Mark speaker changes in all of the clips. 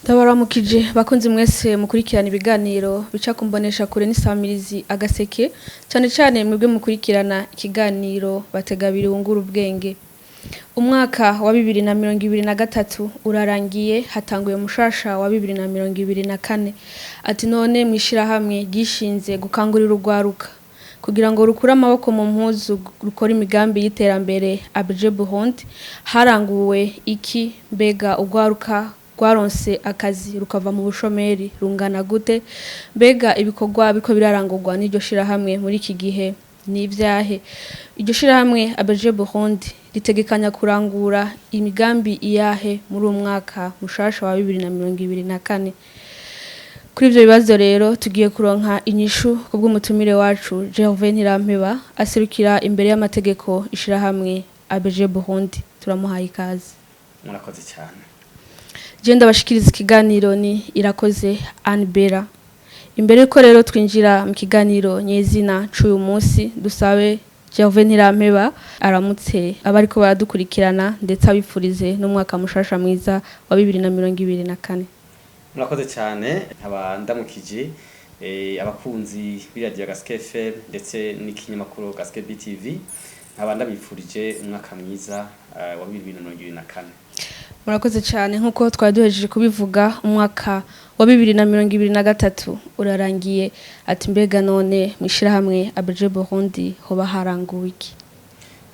Speaker 1: Ndabaramukije bakunzi mwese mukurikirana ibiganiro bica kumbonesha kure n'isamirizi Agaseke, cyane cyane mwebwe mukurikirana ikiganiro Bategabiri wungura ubwenge. Umwaka wa 2023 urarangiye, hatanguye mushasha wa 2024. Ati none mwishirahamwe gishinze gukangurira urwaruka kugira ngo rukure amaboko mu mpuzu, rukora imigambi y'iterambere, ABG Burundi, haranguwe iki? Mbega urwaruka rwaronse akazi rukava mu bushomeri rungana gute? Mbega ibikorwa biriko birarangurwa n'iryo shirahamwe muri iki gihe ni ivyahe? Iryo shirahamwe ABG Burundi ritegekanya kurangura imigambi iyahe muri uwo mwaka mushasha wa 2024? Kuri ivyo bibazo rero tugiye kuronka inyishu kubw'umutumire wacu Gervais Ntirampeba, aserukira imbere y'amategeko ishirahamwe ABG Burundi. Turamuhaye ikaze.
Speaker 2: Murakoze cyane.
Speaker 1: Je ndabashikiriza ikiganiro ni Irakoze Anne Bera. Imbere yuko rero twinjira mu kiganiro nyezina c'uyu munsi, dusabe Gervais Ntirampeba aramutse abariko baradukurikirana, ndetse abifurize n'umwaka mushasha mwiza wa 2024.
Speaker 2: Murakoze cyane. Nkaba ndamukije abakunzi b'iradiyo Gaseke FM ndetse n'ikinyamakuru Gaseke BTV, nkaba ndabifurije umwaka mwiza wa 2024.
Speaker 1: Murakoze cyane. Nk'uko twari duhejeje kubivuga, umwaka wa 2023 urarangiye. Ati mbega none mwishirahamwe ABG Burundi hoba haranguwe iki?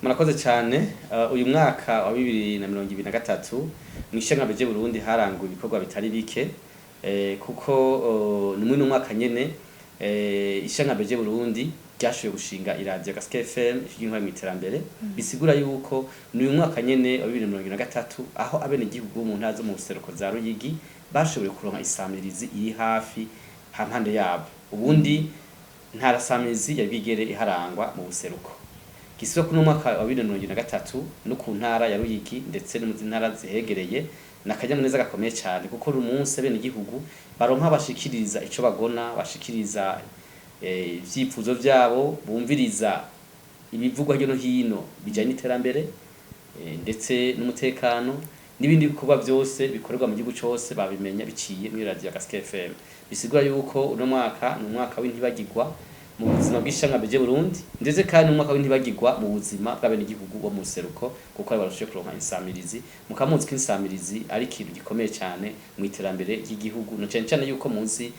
Speaker 2: Murakoze cyane. Uyu mwaka wa 2023 mw'ishirahamwe ABG Burundi haranguwe ibikorwa bitari bike, kuko ni muri mwaka nyene ishirahamwe ABG Burundi ryashoboye gushinga iradiyo Gaseke FM ijwi mu iterambere. Bisigura yuko ni uyu mwaka nyene wa 2023 aho abenegihugu mu ntara zo mu buseruko za Ruyigi bashoboye kuronka isamirizi iri hafi hampande yabo. Ubundi nta samirizi yari bwigere iharangwa mu buseruko. Gisiba kuno mwaka wa 2023 no ku ntara ya Ruyigi ndetse no mu zindi ntara zihegereye, nakanyamuneza gakomeye cyane, kuko uri umunsi abenegihugu baronka bashikiriza ico bagona, bashikiriza ivyifuzo vyabo, bumviriza ibivugwa hirya no hino bijanye n'iterambere ndetse n'umutekano n'ibindi bikorwa byose bikorerwa mu gihugu cose, babimenya biciye muri radio Gaseke FM. Bisigura yuko uno mwaka ni umwaka w'intibagirwa mu buzima bw'ishanga BG Burundi, ndetse kandi umwaka w'intibagirwa mu buzima bw'abenegihugu bo mu buseruko, kuko ari barushe kuronka insamirizi. Mukamuzi ko insamirizi ari ikintu gikomeye cyane mu iterambere ry'igihugu, no cyane cyane yuko munsi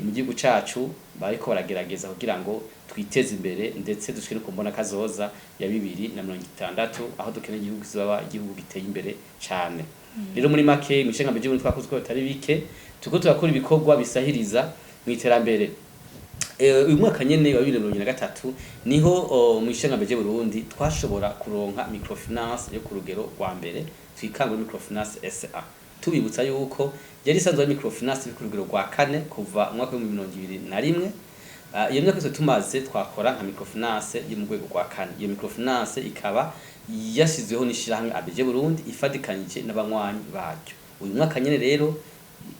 Speaker 2: mu gihugu cacu bariko baragerageza kugira ngo twiteze imbere, ndetse dushike no ku mbona kazoza ya 2060, aho dukeneye igihugu kizoba igihugu giteye imbere cyane. Rero muri make, mw'ishanga BG Burundi twakoze uko bitari bike, turiko turakora ibikorwa bisahiriza mu iterambere. Uyu mwaka nyene wa 2023 niho mu ishanga BG Burundi twashobora kuronka microfinance yo ku rugero rwa mbere, twikangura Microfinance SA. Tubibutsa yuko yari isanzwe ari microfinance iri ku rugero rwa kane kuva mu mwaka wa 2021. Iyo myaka yose tumaze twakora nka microfinance yo mu rwego rwa kane. Iyo microfinance ikaba yashizweho n'ishirahamwe ABG Burundi ifadikanije n'abanywanyi baryo. Uyu mwaka nyene rero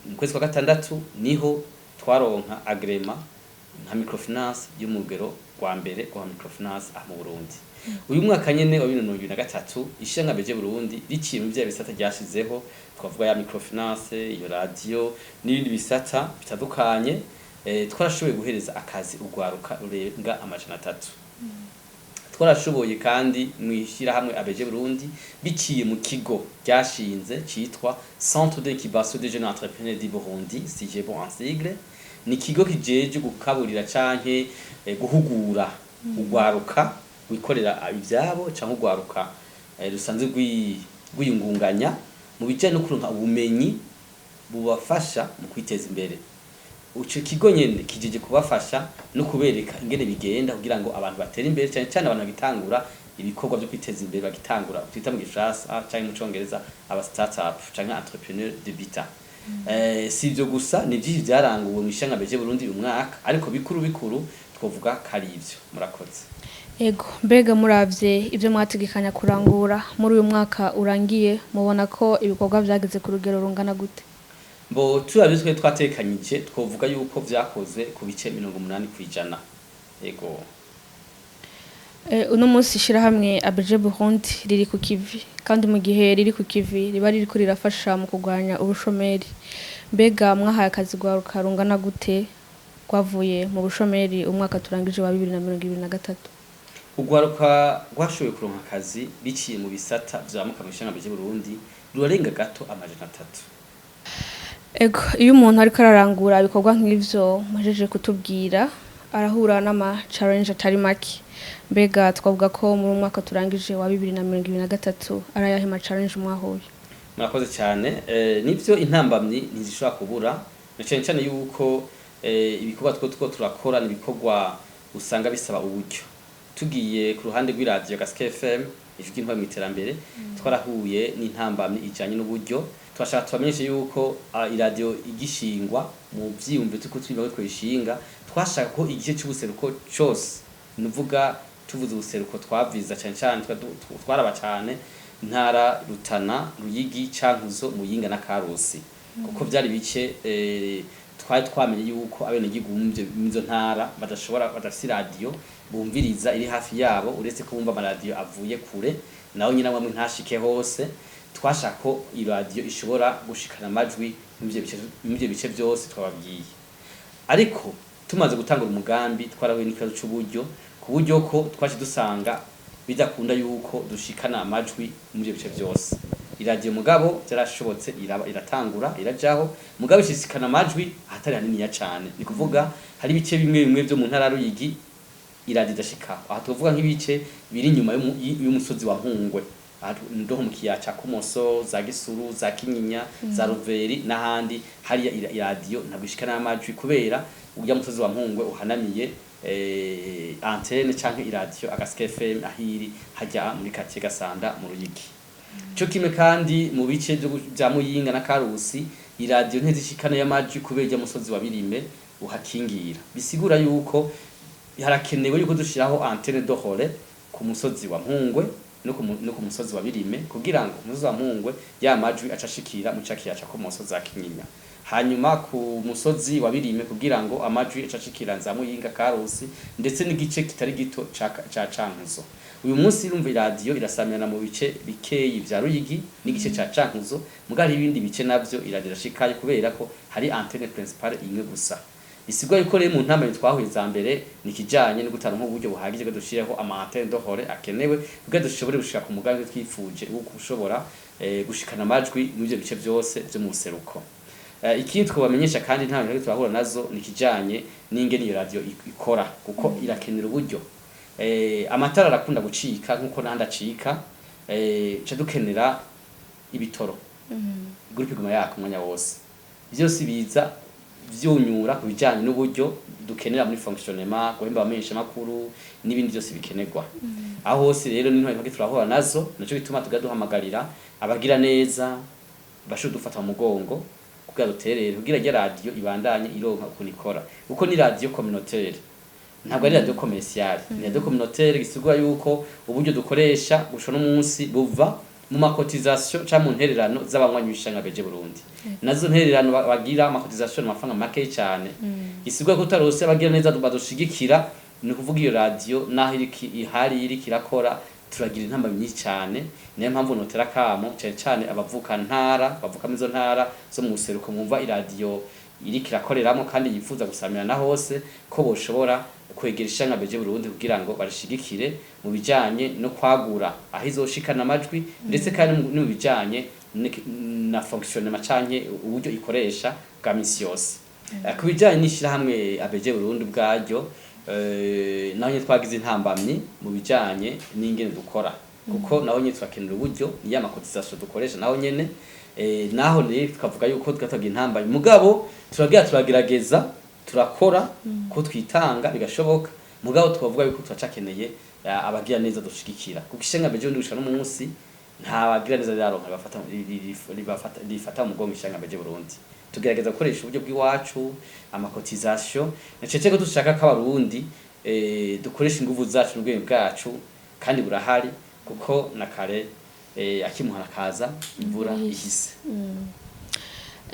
Speaker 2: mu kwezi kwa gatandatu niho twaronka agrément nka microfinance yo mu rugero rwa mbere rwa microfinance aha mu Burundi. Uyu mwaka nyene wa 2023, ishirahamwe ABG Burundi riciye mu vya bisata ryashizeho, twavuga ya microfinance, iyo radio n'ibindi bisata bitandukanye, twarashoboye guhereza akazi urwaruka rurenga 300. Twarashoboye kandi mw'ishirahamwe ABG Burundi, biciye mu kigo ryashinze citwa Centre d'incubation des jeunes entrepreneurs du Burundi, CIGEBO en sigle. Ni ikigo kijeje gukaburira canke guhugura urwaruka wikorera ivyabo canke urwaruka rusanzwe rwiyungunganya mu bijanye no kuronka ubumenyi bubafasha mu kwiteza imbere. Ico kigo nyene kijeje kubafasha no kubereka ingene bigenda kugira ngo abantu batere imbere, cyane cyane abantu bagitangura ibikorwa byo kwiteza imbere, bagitangura, twita mu Gifaransa canke mu Congereza aba startup canke entrepreneur débutant. Si ivyo gusa, ni vyinshi vyaranguwe mu ishanga BG Burundi uyu mwaka, ariko bikuru bikuru twovuga ko ari ivyo. Murakoze.
Speaker 1: Ego, mbega muravye ibyo mwategekanya kurangura muri uyu mwaka urangiye, mubona ko ibikorwa vyageze ku rugero rungana gute?
Speaker 2: Mbo turavye twe twatekanyije, twovuga yuko vyakozwe ku bice 80%. Ego.
Speaker 1: Uno munsi ishirahamwe ABG Burundi riri ku kivi, kandi mu gihe riri ku kivi riba ririko rirafasha mu kurwanya ubushomeri. Mbega mwahaye akazi rwaruka rungana gute rwavuye mu bushomeri umwaka turangije wa 2023?
Speaker 2: Urwaruka rwashoboye kuronka akazi biciye mu bisata vyamuka mw'ishirahamwe ABG Burundi rurarenga gato 300.
Speaker 1: Ego, iyo umuntu ariko ararangura ibikorwa nk'ivyo muhejeje kutubwira, arahura n'ama challenge atari make. Mbega twavuga ko muri uyu mwaka turangije wa 2023 ari ayahe ma challenge mwahuye?
Speaker 2: Murakoze cyane. Nivyo, intambamyi ntizishobora kubura, na cyane cyane yuko ibikorwa two turakora ni ibikorwa usanga bisaba uburyo. Tugiye ku ruhande rw'iradiyo Gaseke FM, Ijwi ry'Intwari mu Iterambere, twarahuye n'intambamyi ijanye n'uburyo. Turashaka tubamenyeshe yuko iradiyo igishingwa, mu vyiyumviro turiko twiga ko twayishinga, twashaka ko igice c'ubuseruko cose, nuvuga tuvuze ubuseruko twaviza cane cane twaraba cane ntara Rutana, Ruyigi, Cankuzo, Muyinga na Karusi, kuko vyari bice twari twamenye yuko abenegihugu mw'izo ntara badashobora, badafise iradiyo bumviriza iri hafi yabo, uretse ko bumva amaradiyo avuye kure, naho nyine amwe ntashike hose. Twashaka ko iradiyo ishobora gushikana amajwi mw'ivyo bice vyose twababwiye. Ariko tumaze gutangura umugambi, twarahuye n'ikibazo c'uburyo, ku buryo ko twaje dusanga bidakunda yuko dushikana amajwi muri ivyo bice vyose. Iradiyo mugabo byarashobotse, iraba, iratangura, irajaho, mugabo ishikana amajwi ahatari haniniya cane. Ni kuvuga hari ibice bimwe bimwe vyo mu ntara ya Ruyigi iradiyo idashika. Aha tuvuga nk'ibice biri inyuma y'umusozi wa Mpungwe, aha ndoho mu kiyaya ca Kumoso, za Gisuru, za Kinyinya, za Ruveri n'ahandi. Hariya iradiyo ntabwo ishikana amajwi kubera urya musozi wa Mpungwe uhanamiye antenne canke iradiyo Agaseke FM ahiri hajya muri quartier Gasanda mu Ruyigi. Cyo kimwe kandi mu bice vya Muyinga na Karusi, iradiyo ntizishikana y'amajwi kubera urya musozi wa Birime uhakingira. Bisigura yuko harakenewe yuko dushiraho antenne de relais ku musozi wa Mpungwe no ku musozi wa Birime, kugira ngo umusozi wa Mpungwe ya majwi acashikira mu cakiya ca Kumoso, za Kinyinya, hanyuma ku musozi wa Birime kugira ngo amajwi acashikira za Muyinga, Karusi, ndetse n'igice kitari gito ca Cankuzo. Uyu munsi urumva iradiyo irasamirana mu bice bikeyi vya Ruyigi n'igice ca Cankuzo, mugabo hari ibindi bice navyo iradiyo irashikayo kubera ko hari antenne principale imwe gusa. Bisigwa yuko rero mu ntambamyi twahuye za mbere ni ikijanye no gutanga nk'uburyo buhagije ko dushireho ama antenne de relais akenewe kugira dushobore gushika ku mugambi twifuje wo gushobora gushikana amajwi muri ivyo bice vyose vyo mu buseruko. Ikindi twobamenyesha kandi nta bintu turahura nazo ni ikijanye n'ingene iyo radio ikora, kuko irakenera uburyo. Amatara arakunda gucika nkuko n'ahandi acika, ca dukenera ibitoro, groupe iguma yaka umwanya wose. Vyose biza vyunyura ku bijanye n'uburyo dukenera muri fonctionnement, guhemba abamenyesha makuru n'ibindi byose bikenerwa. Aho hose rero ni ntwari turahura nazo. Naco gituma tuga duhamagarira abagira neza bashobora dufata mu mugongo kugira duterere, kugira rya radio ibandanye ironka ukuntu ikora, kuko ni radio communautaire, ntabwo ari radio commerciale, ni radio communautaire. Gisigura yuko uburyo dukoresha gushika n'umunsi buva mu ma cotisation canke mu ntererano z'abanywanyi b'ishirahamwe ABG Burundi. Nazo ntererano bagira, ama cotisation, amafaranga make cyane. Gisigura ko utarose abagira neza badushigikira, ni ukuvuga iyo radio naho iriki ihari iriko irakora, turagira intambamyi nyinshi cyane. Niyo mpamvu notera kamo cyane cyane abavuka ntara, bavuka muri izo ntara zo mu buseruko, mwumva iradiyo iriko irakoreramo kandi yifuza gusamirana hose, ko boshobora kwegera ishirahamwe ABG Burundi kugira ngo barishigikire mu bijanye no kwagura aho izoshikana amajwi, ndetse kandi no mu bijanye na fonctionnement canke uburyo ikoresha bwa misi yose. Ku bijanye n'ishirahamwe ABG Burundi ubwaryo, naho nyene twagize intambamyi mu bijanye n'ingene dukora, kuko naho nyene turakenera uburyo, niyo ama cotisation dukoresha naho nyene. Naho rero tukavuga yuko twatagira intambamyi, mugabo turagira, turagerageza, turakora ko twitanga bigashoboka. Mugabo twavuga yuko turacakeneye abagira neza dushigikira, kuko ishirahamwe ABG Burundi gushika n'umunsi nta bagira neza riraronka bafata rifata mu mugongo ishirahamwe ABG Burundi. Tugerageza gukoresha uburyo bw'iwacu, ama cotisation, na cece ko dushaka ko abarundi dukoresha inguvu zacu n'ubwenge bwacu, kandi burahari, kuko na kare akimuhana kaza imvura ihise.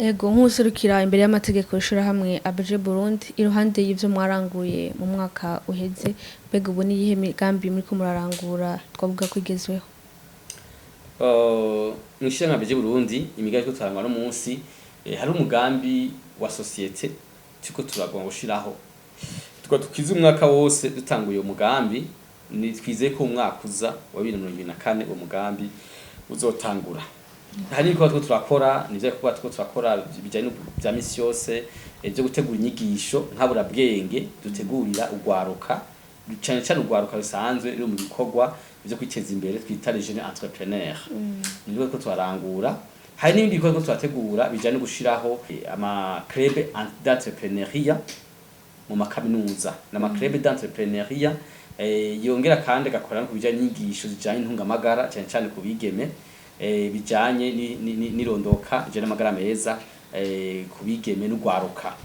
Speaker 1: Ego, nk'userukira imbere y'amategeko y'ishirahamwe ABG Burundi, iruhande y'ivyo mwaranguye mu mwaka uheze, mbega ubu niyihe migambi muriko murarangura twavuga ko igezweho?
Speaker 2: Mw'ishirahamwe ABG Burundi, imigambi turiko turarangura no munsi, hari umugambi wa société turiko turagomba gushiraho, tukaba tukize umwaka wose dutanguye uwo mugambi. Ni twizeye ko umwaka uza wa 2024 uwo mugambi uzotangura. Hari n'ibikorwa turiko turakora, nivyo bikorwa turiko turakora bijanye vya misi yose, vyo gutegura inyigisho nkaburabwenge dutegurira urwaruka, cane cane urwaruka rusanzwe ruri mu bikorwa vyo kwiteza imbere twita les jeunes entrepreneurs. Nibyo turiko turarangura. Hari n'ibindi bikorwa turiko turategura bijanye no gushiraho ama club d'entrepreneuriat mu makaminuza, n'ama club d'entrepreneuriat yongera kandi agakora no ku bijanye n'inyigisho zijanye n'intungamagara, cane cane ku bigeme, bijanye n'irondoka bijanye n'amagara meza ku bigeme n'urwaruka.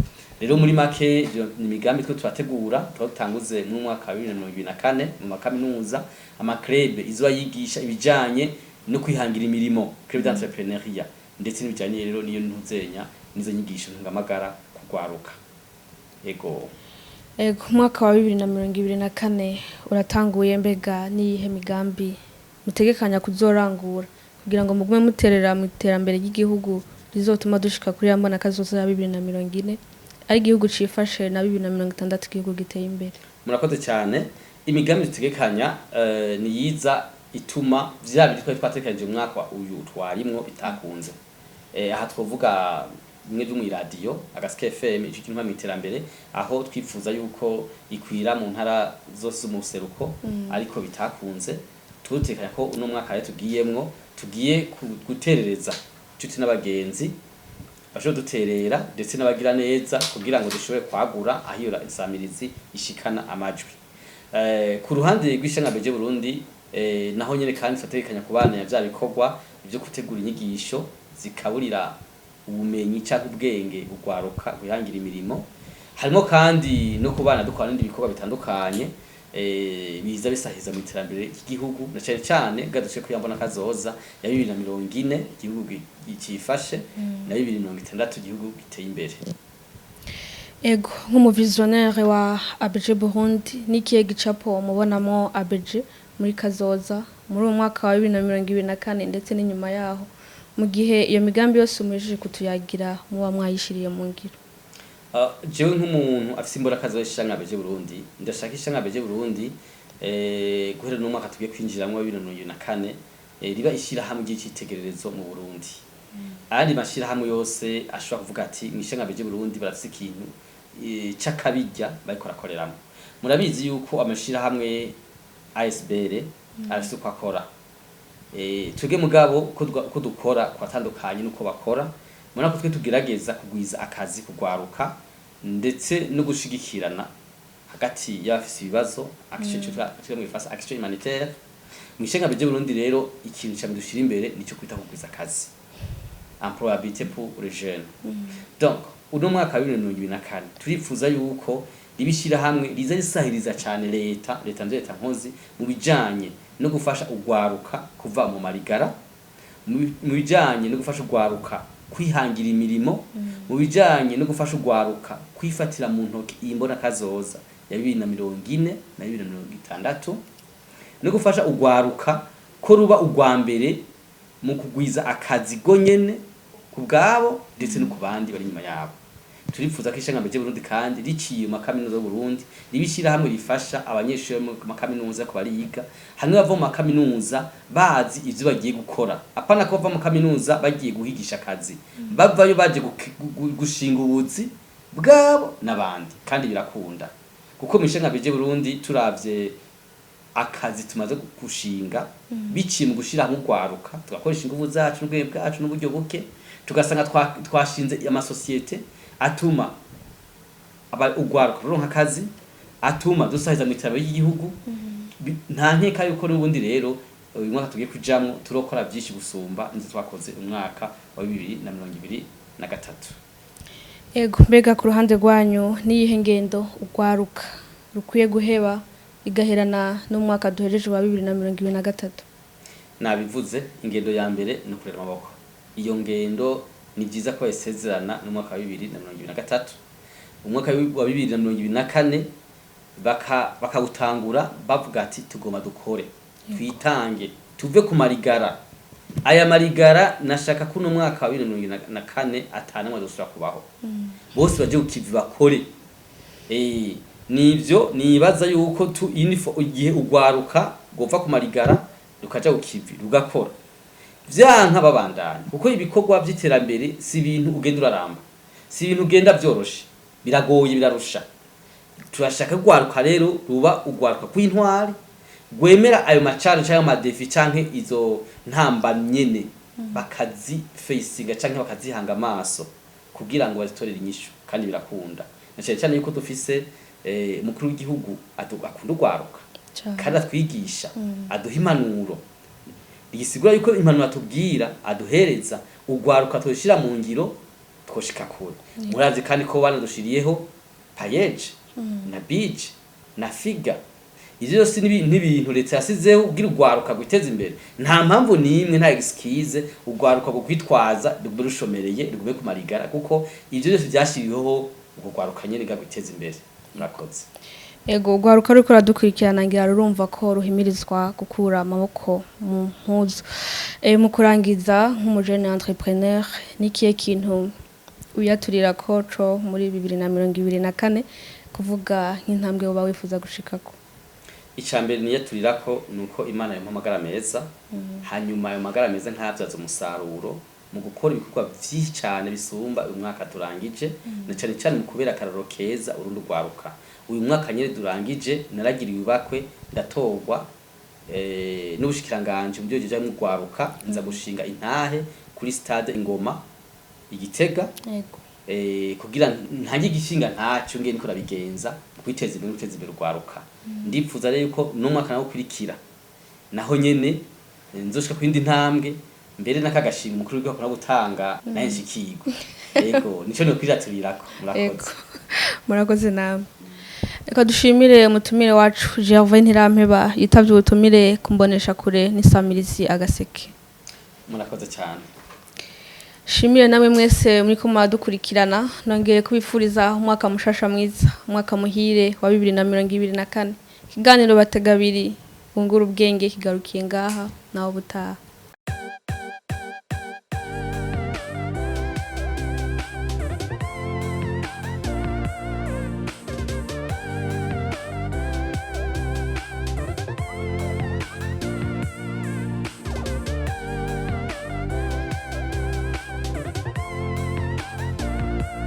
Speaker 2: Rero muri make, ivyo ni imigambi two turategura, tuba dutanguze mu mwaka wa 2024 mu makaminuza ama club izoba yigisha ibijanye no kwihangira imirimo, club d'entrepreneuriat, ndetse n'ibijanye rero n'iyo ntuzenya n'izo nyigisho ntungamagara kugwaruka. Ego.
Speaker 1: Ego, umwaka wa 2024 uratanguye, mbega niyihe migambi mutegekanya kuzorangura kugira ngo mugume muterera mu iterambere ry'igihugu rizotuma dushika kuri ya mbona kazoza ya 2040 ari igihugu cifashe, na 2060 igihugu giteye imbere?
Speaker 2: Murakoze cyane. Imigambi dutegekanya ni yiza ituma vya bindi twari twategekanije umwaka uyu twarimwo bitakunze. Aha twovuga bimwe vyo mw'iradiyo Agaseke FM, ico kintu mu iterambere, aho twifuza yuko ikwira mu ntara zose mu buseruko, ariko bitakunze. Tutekanya ko uno mwaka rero tugiyemwo tugiye guterereza inshuti n'abagenzi bashobora duterera, ndetse n'abagira neza, kugira ngo dushobore kwagura aho iyo insamirizi ishikana amajwi. Ku ruhande rw'ishanga BG Burundi, naho nyene kandi turategekanya kubandanya vya bikorwa vyo gutegura inyigisho zikaburira ubumenyi canke ubwenge urwaruka kwihangira imirimo. Harimo kandi no kubana dukora n'ibindi bikorwa bitandukanye biza bisahiza mu iterambere ry'igihugu, na cane cane bwa dushike kuri kazoza ya 2040 igihugu cifashe, na 2060 igihugu giteye imbere.
Speaker 1: Ego, nk'umuvisionnaire wa ABG Burundi, n'ikihe gicapo mubonamo ABG muri kazoza, muri uwo mwaka wa 2024 ndetse n'inyuma yaho, mu gihe iyo migambi yose umuhejeje kutuyagira muba mwayishiriye mu ngiro?
Speaker 2: Jewe nk'umuntu afise imbonakazoza y'ishanga ABG Burundi, ndashaka ishanga ABG Burundi, guhera n'umwaka tugiye kwinjiramwo wa 2024, riba ishirahamwe ry'icitegererezo mu Burundi. Ayandi mashirahamwe yose ashobora kuvuga ati mw'ishanga ABG Burundi barafise ikintu c'akabirya bariko barakoreramwo. Murabizi yuko amashirahamwe ASBL arafise uko akora. Twebwe mugabo uko dukora kwatandukanye n'uko bakora. Murabona ko twe tugerageza kugwiza akazi kugwaruka, ndetse no gushigikirana hagati y'abafise ibibazo, action cyo mu gifaransa action humanitaire. Mw'ishanga BG Burundi rero, ikintu ca dushira imbere nico kwita kugwiza akazi, employabilité pour les jeunes. Donc uno mwaka wa 2024 turifuza yuko ribishira hamwe riza risahiriza cane leta, leta nze leta nkozi, mu bijanye no gufasha urwaruka kuva mu marigara, mu bijanye no gufasha urwaruka kwihangira imirimo, mu bijanye no gufasha urwaruka kwifatira mu ntoki iyi mbona kazoza ya 2040 na 2060, no gufasha urwaruka ko ruba urwa mbere mu kugwiza akazi gonyene ku bwabo, ndetse no ku bandi bari inyuma yabo. Turifuza ko ishanga BG Burundi kandi riciye mu makaminuza y'u Burundi riba ishirahamwe rifasha abanyeshuri bo mu makaminuza ko bariga, hamwe bava mu makaminuza bazi ivyo bagiye gukora, apana ko bava mu kaminuza bagiye guhigisha akazi, bavayo baje gushinga ubuzi bwabo n'abandi. Kandi birakunda, kuko mu ishanga BG Burundi turavye akazi tumaze gushinga biciye mu gushira hamwe urwaruka, tugakoresha ingufu zacu n'ubwenge bwacu n'uburyo buke, tugasanga twashinze amasosiyete atuma urwaruka ruronka akazi, atuma dusahiza mu iterambere ry'igihugu. Nta nkeka yuko n'ubundi rero uyu mwaka tugiye kujamwo turokora vyinshi gusumba ivyo twakoze umwaka wa 2023.
Speaker 1: Ego, mbega ku ruhande rwanyu niyihe ngendo urwaruka rukwiye guheba igaherana n'umwaka duhejeje wa 2023?
Speaker 2: Nabivuze, ingendo ya mbere ni ukurera amaboko. Iyo ngendo Ni byiza ko bayisezerana n'umwaka wa 2023, umwaka wa 2024 bakawutangura bavuga ati tugomba dukore, twitange, tuve ku marigara. Aya marigara nashaka ko uno mwaka wa 2024 atanamwe azosubira kubaho, bose baje kukivi bakore. Nivyo nibaza yuko tu inifo igihe ugwaruka gova ku marigara rukaja kukivi rugakora, vyanka babandanya, kuko ibikorwa vy'iterambere si ibintu ugenda uraramba, si ibintu ugenda vyoroshe, biragoye, birarusha. Turashaka gwaruka rero ruba ugwaruka kw'intwari, rwemera ayo macaro canke ama défis canke izo ntamba nyene, bakazi facinga canke bakazihanga amaso kugira ngo bazitorere inyishu, kandi birakunda, na cyane cyane yuko dufise umukuru w'igihugu akunda ugwaruka kandi atwigisha, aduha impanuro. Igisigura yuko impanuro atubwira, aduhereza, ugwaruka tushira mu ngiro, twoshika kure. Murazi kandi ko banadushiriyeho PAEEJ na BIJE na FIGA. Ivyo byose n'ibintu leta yasizeho kugira ugwaruka gwiteza imbere. Nta mpamvu n'imwe, nta excuse ugwaruka kwitwaza rugume rushomereye, rugume ku marigara, kuko ivyo byose byashiriweho uko gwaruka nyene gwiteza imbere. Murakoze.
Speaker 1: Ego, ugwaruka ruriko ruradukurikirana ngira rurumva ko ruhimirizwa gukura amaboko mu mpuzu. Mu kurangiza, nk'umujene entrepreneur, ni ikihe kintu wiyaturira ko co muri 2024, kuvuga nk'intambwe woba wifuza gushikako?
Speaker 2: Icya mbere niyaturirako ni uko Imana yampa amagara meza, hanyuma ayo magara meza nkayabyaza umusaruro mu gukora ibikorwa vyinshi cane bisumba uyu mwaka turangije, na cane cane mu kubera akarorero keza urundi rwaruka. Uyu mwaka nyene durangije naragiriwe ibakwe, ndatorwa n'ubushikiranganji mu byo mu rwaruka, nza gushinga intahe kuri stade Ingoma Igitega, kugira ntange igishinga ntacyo ngiye niko nabigenza mu kwiteza imbere no guteza imbere urwaruka. Ndipfuza rero yuko no mwaka nawo ukurikira naho nyene nzoshika ku yindi ntambwe, mbere n'akagashimwe umukuru w'igihugu akunda gutanga naye nshikirwe. Yego, nico nokwiraturirako. Murakoze.
Speaker 1: Murakoze namwe. Reka dushimire umutumire wacu Gervais Ntirampeba yitavye ubutumire kumbonesha kure n'isamirizi Agaseke.
Speaker 2: Murakoze cyane.
Speaker 1: Shimire namwe mwese muriko muradukurikirana, nongeye kubifuriza umwaka mushasha mwiza, umwaka muhire wa 2024. Ikiganiro Bategabiri Bungura Ubwenge kigarukiye ngaha, naho butaha.